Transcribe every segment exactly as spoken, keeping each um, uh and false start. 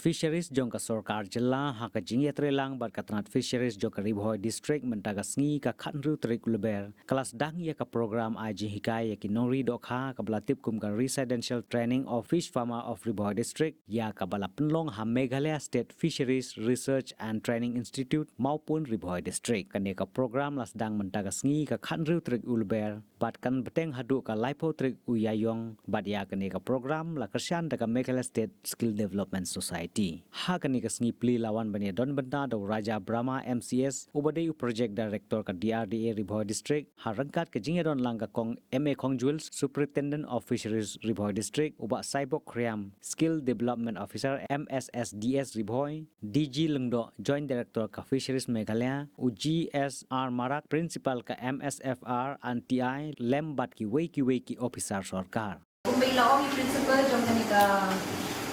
Fisheries jong ka sorkar jylla ha ka jingïatreilang bad ka tnat Fisheries jong ka Ri Bhoi District mynta ka sngi ka khathynriew tarik u Lber ka la sdang ïa ka program ai jinghikai ïa ki nongri dohkha kaba la tip kum ka Residential Training of Fish Farmer of Ri Bhoi District ïa kaba la pynlong ha Meghalaya State Fisheries Research and Training Institute, Mawpun, Ri Bhoi District. Kane ka program la sdang mynta ka sngi ka khathynriew tarik u Lber bad kan bteng haduh ka laiphew tarik u Ïaïong bad ïa kane ka program la kyrshan da ka Meghalaya State Skill Development Society. Ha kane ka sngi plie la wan ban ïadon bynta da u Raja Brahma M C S uba dei u Project Director ka D R D A Ri Bhoi District, ha ryngkat ka jingïadon lang ka Kong M A Khongjuel, Superintendent of Fisheries Ri Bhoi District, u Bah Saibok Khriam, Skill Development Officer M S S D S Ri Bhoi, D G Lyngdoh, Joint Director ka Fisheries Meghalaya, u G S R Marak, Principal ka M S F R and T I, lem bad kiwei kiwei ki officer sorkar. Kumba i la ong i principal jong kane ka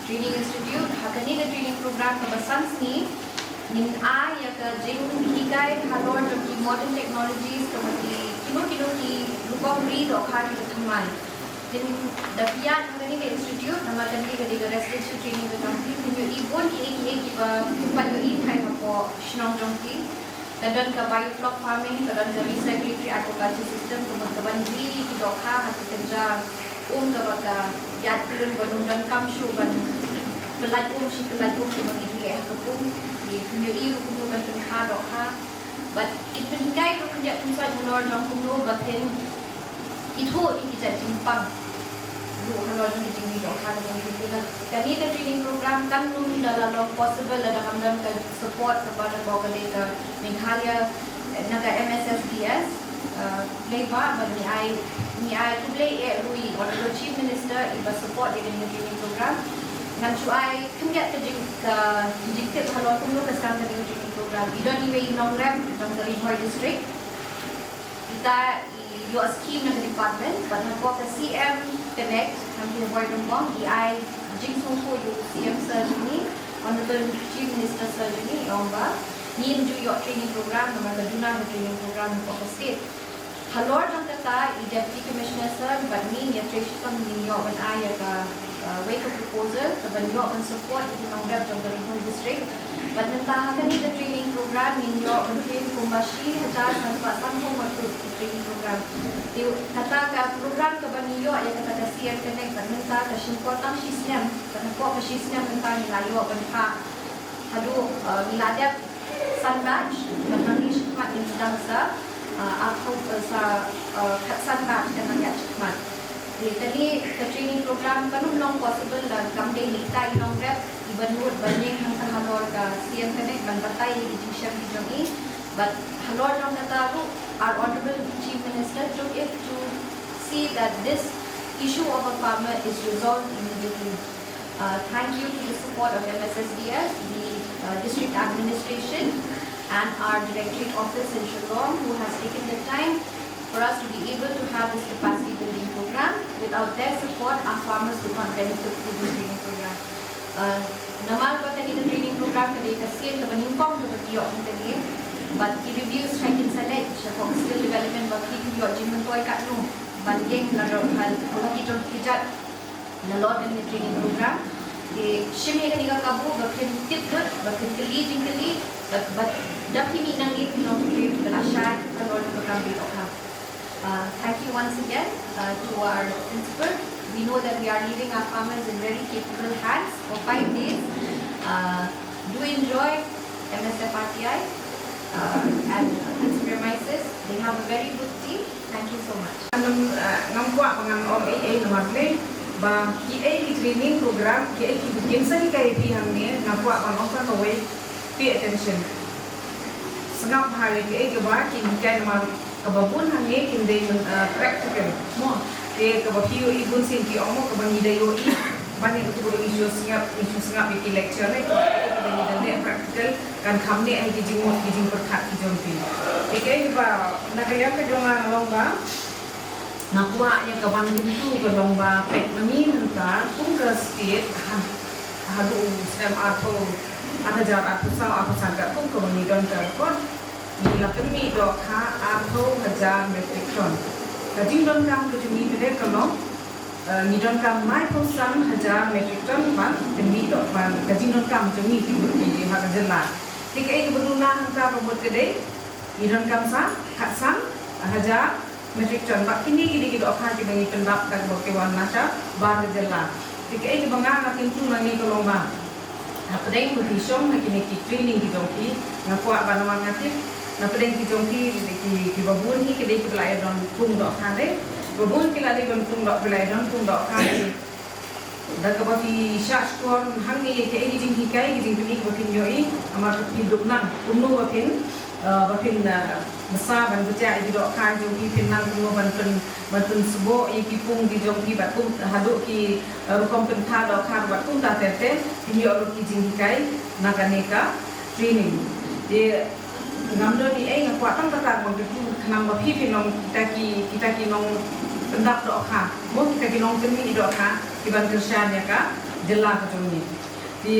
training institute, ha kane ka training program kaba san sngi, ngin ai ïa ka jinghikai halor jong ki modern technologies, kaba ki kino kino ki rukom ri dohkha kiba thymmai. Phin da phi ïaid ha kane ka institute, namar kane ka dei ka residential training ka jong phi, phin ïohi bun kiei kiei kiba phin pat ïohi thait hapoh shnong jong phi. Ka don ka biofloc farming, ka don ka recirculatory aquaculture system, kaba, kaban ri ki dohkha ha ka kynja um kaba ka ïaid khlem ba ym donkam shuh ban pyllait um shi pyllait um kaba ngi ri ha ka pung. Ngi pynïohi ruh kumno ban pynkha dohkha. Bad ki pynhikai ruh khyndiat khynsoit halor jong kumno ba phin ithuh ïa ki jait jingpang ruh halor jong ki jingri dohkha jong ki. Kane ka training program kan ym da la long possible lada kam don ka support kaba na ka dei ka Meghalaya, na ka M S S D S, uh, lei ba, ba ngi ai, ngi ai khublei eh ruh ïa Honorable Chief Minister iba support ïa kane ka training program. Ngan shu ai khyndiat ka jing, ka jingtip halor kumno ka sdang kane ka training program. I don iwei i nongrep jong ka Ri Bhoi District. Ita i ïoh scheme na ka department, bad hapoh ka C M Connect, Khamti Bhoi Rymbong, i ai jingsngewthuh ïa u C M Sir jong ngi, Honorable Chief Minister Sir jong ngi, i ong ba ngin ju ïoh training program, namar ka duna ka training program hapoh ka state. Halor jong kata, i Deputy Commissioner Sir bad ngi ïa trei shitom ngin ïoh ban ai ïa ka, uh, wei ka proposal kaban ïoh ban support ïa ki nongrep jong ka Ri Bhoi District. Bad mynta ha kane ka training program ngin ïoh ban train kumba shi hajar san spah sanphew ngut ki training program. Te kata ka program kaba ngi ïoh ïa kata ka C M Connect bad mynta ka shim por tang shi snem, bad hapoh ka shi snem mynta ngi la ïoh ban phah haduh, uh, ngi la dep san batch, bad nangne shakhmat ngin sdang sa, uh, arphew, uh, sa, uh, khatsan batch kan nang ïaid shakhmat. Te kane ka training program kan ym long possible lada kam dei na kita i nongrep iba nud ban ïeng hangta halor ka C M Connect ban batai ïa ki jingshem ki jong i. Bad halor jong kata ruh, our Honorable Chief Minister took it to see that this issue of a farmer is resolved immediately. Uh, thank you to the support of M S S D S, the, uh, district administration, and our directorate office in Shillong, who has taken the time for us to be able to have this capacity building program. Without their support, our farmers would not benefit through this training program. Uh, namar ba kane ka training program ka dei ka sien kaba nyngkong kaba ki ïoh hangta ne, bad ki reviews shaikynsaneit shapoh skill development ba ki ïoh jingmyntoi katno ban ïeng la ruh hal, haba ki jong ki jait nalor kane ka training program. Te shim ïa kane ka kabu ba phin tip lut, ba phin kylli jingkylli, ba, ba da phi mih nangne phin long ki ba la shai halor ka kam ba dohkha. Uh, thank you once again, uh, to our principal. We know that we are leaving our farmers in very capable hands for five days. Uh, do enjoy M S F R T I, uh, and its premises. They have a very good team. Thank you so much. Ngam, uh, ngam kwah ba ngan ong ei ei namar ne ba kiei ki training program, kiei ki booking sa ki kai phi hangne, ngam kwah ban ong ka kawei, pay attention. Sngap ha ïa kiei kiba kin hikai namar kaba bun hangne kin dei, uh, practical. Mo, te kaba phi ïohi bun sien ki ong mo kaba ngi da ïohi. Ban ïa katu ba ngi shu sngap, ngi shu sngap ïa ki lecture ne, kaba ngi da leh practical kan kham neh ha ki jingmut ki jingpyrkhat ki jong phi. Te kiei kiba na ka liang ka jong nga nga long ba nga kwah ïa ka ban kyntu ka long ba peit ma ngi mynta kum ka state ha, haduh u snem arphew, ar hajar arphew saw arphew san katkum kaba ngi don ka record, ngi la pynmih dohkha arphew hajar metric ton. Ka jingdonkam ka jong ngi ka dei ka long Eh, ngi donkam laiphew san hajar metric ton ban pynmih doh ban ka jingdonkam jong ngi ki, ki ha ka jylla. Te kaei kaba duna hangta ka mut ka dei ngi donkam sa khatsan hajar metric ton. Bad kine ki dei ki dohkha kiba ngi pyndap katba ki wan na shabar ka jylla. Te kaei kaba nga nga kyntu nangne ka long ba hapdeng ba phi shong ha kine ki training ki jong phi, nga kwah ban wan nga tip napdeng ki jong phi ki, kiba bun hi ki dei kiba la ïa don pung dohkha de. Ba bun ki la dei ban pung doh, ki la ïa don pung dohkha de. Da kaba phi shah shkor hangne ïa kaei ki jinghikai ki jingpynïaid ba phin ïohi, namar ka phi dup nang kumno ba phin, eh, ba phin, eh, bsa ban bsa ïa ki dohkha jong phi, phin nang kumno ban pyn, ban pynsboh ïa ki pung ki jong phi bad kum haduh ki, eh, rukom pynthah dohkha bad kumta ter ter, phin ïoh lut ki jinghikai na kane ka training. Te ngam don ei ei, nga kwah tang kata ban kyntu khnang ba phi phin long kita ki, kita ki nongpyndap dohkha, mo, kita ki nongpynmih dohkha kiban kyrshan ïa ka jylla ka jong ngi. Te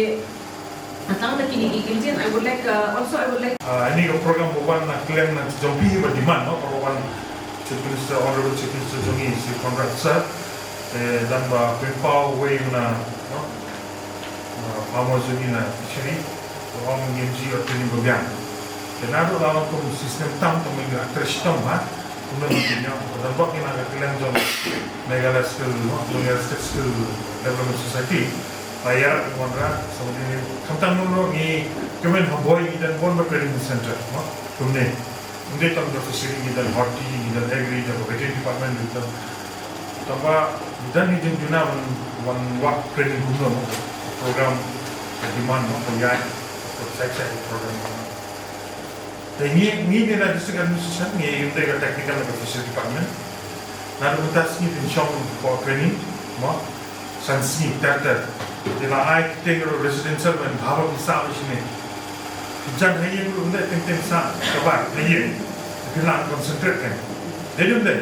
tang da kine ki kyntien, I would like, uh, also I would like Ah, ini ka program ba wan na kylleng na jong phi ba demand, no, ba wan Chief Minister, Honorable Chief Minister jong ngi, Shri Conrad Sir, eh, dang ba pynpaw wei na, no, ah, farmer jong ngi na fishery, ba ong ngim ju ïoh training ba biang. Te naduh la ong kum system tam, kum ngi la crash tam, ha, kum ngi ngi ngi, ba dang ba ngi na ka kylleng jong Meghalaya Skill, no, Meghalaya State Skill Development Society. Ba ïa wanrah, sa ngi, khamtam ngi, ngi kmen ha Bhoi ngi don bun ba training center, no? Kumne. Ym dei tang da fishery, ngi don horti, ngi don agri, ngi don veterinary department, ngi don. Tangba ngi don ngi jingduna wan, wan wad training kumno, no? Program ka demand, no? Ka ïaid, ka side side program. Te ngi, ngi, ngi na district administration, ngi ym dei ka technical, ka fishery department. Naduh mynta sngi phin shong ko training, mo, san sngi ter ter. Te la ai kyrteng ruh residential, ban bha ba phi sah shane. Phi jan ha ïing ruh ym dei teng teng sah shabar ha ïing. Phi lah concentrate kan. Dei ne ym dei?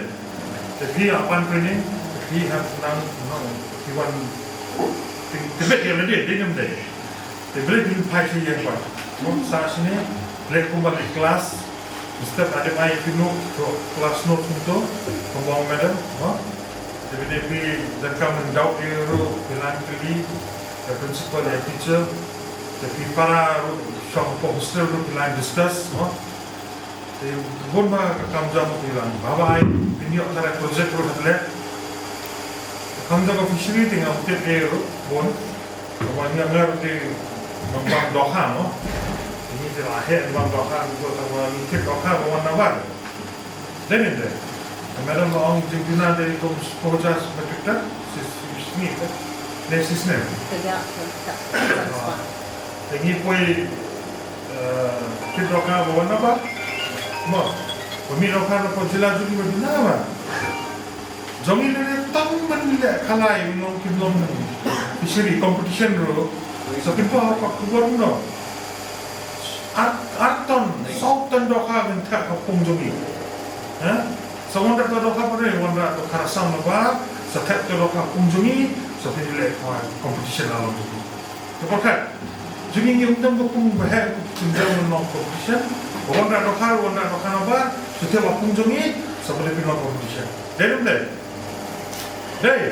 Te phi hap ban training, te phi hap nang, nang, phi wan, te, te bit ïa lade, dei ne ym dei? Te balei phin phai sha ïing pat? Mo, sah shane, leh kumba leh class, step hadien ai phi noh, to class note kumto, kumba ong madam, mo. Te balei phi donkam in doubt ïa ruh, phi lah kylli ïa principal, ïa teacher, te phi para ruh, shong hapoh hostel ruh, phi lah discuss, mo. Te bun ba ka kam jong phi lang. Bha ba ai pynïoh tharai project ruh ha tleh. Ka kam jong ka fishery te ngam tip ei ruh bun. Ka wan nga ngar te nang bam dohkha mo. Te ngi te la heh bam dohkha, ngi te la ngi tip dohkha ba wan nabar. Dei ne ym dei? Ka madam ba ong jingduna dei kum spah hajar metric ton. Sis, sis, ne, sis ne. Te ngi poi Eh, ki dohkha ba wan nabar. Mo. Ba mih dohkha na ka jylla jong ngi ba duna ba. Jong ngi lei lei tang ban leh khalai, nong ki long fishery competition ruh. Sa pynpaw ha ka khubor no. Ar, ar ton, saw ton dohkha ban thep ka pung jong ngi. Ha? Sa wanrah ka dohkha ba dei, wanrah dohkha rasam nabar, sa thep ka dohkha pung jong ngi, sa pynleh ka competition la long jong ngi. Ka pyrkhat. Jong ngi ngim don ka pung ba heh, ka pung jong ngi long competition. Ba wanrah dohkha, wanrah dohkha nabar, sa thep ha pung jong ngi, sa pynlong competition. Dei ne ym dei? Dei.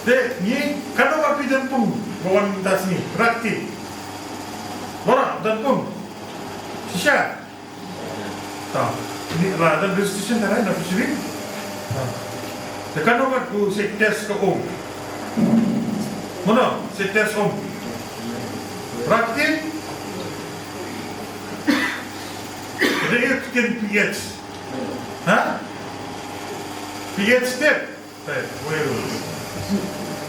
Dei, ngi, katno ngut phi don pung ba wan mynta sngi, rah kti. Baroh don pung. Shisha. Ta. Ngi la don registration tharai na fishery. Ta. Te katno ngut u sait test ka um? Mano, sait test um? Rah kti? Dei kin pH. Ha? pH tip. Te, wei ruh.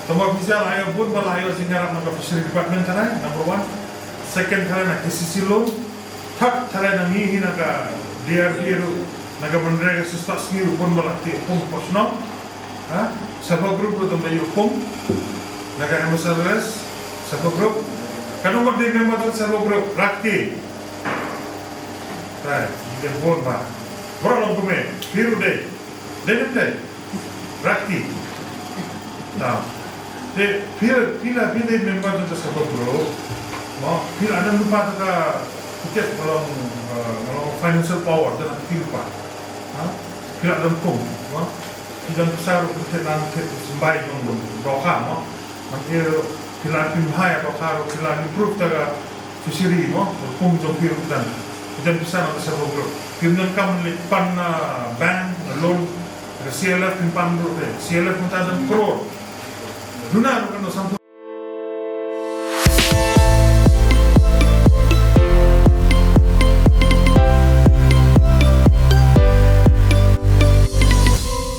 Tangba phi sa la ïoh bun ba la ïoh jingïarap na ka fishery department tharai, number one. Second tharai na K C C loan. Third tharai na ngi hi na ka D R D A ruh, na ka MGNREGA, sa spah sngi ruh bun ba la tih pung hapoh shnong. Ha? Self help group ruh tang ba ïoh pung. Na ka M S L R S, self help group. Katno ngut dei member jong self help group? Rah kti. Te, dei bun ba. Baroh long kumne, phi ruh dei. Dei ne ym dei? Rah kti. Te phi, phi la, phi dei member jong ka self help group. Mo, phi la don lypa, te ka, phi tip, ka long, eh, ka long financial power, te la kti lypa. Ha? Phi la don pung, mo. Ki don pisa ruh ki theh nan theh symbai jong dohkha mo. Man ki ruh ki la pynbha ïa dohkha ruh ki la improve ta ka fishery mo. Pung jong ki ruh ki don. Ki don pisa na ka self help group. Kim don kam leit pan na bank, na loan. Ka C L F kim pan ruh de. C L F mynta don crore. Duna ruh kan don something.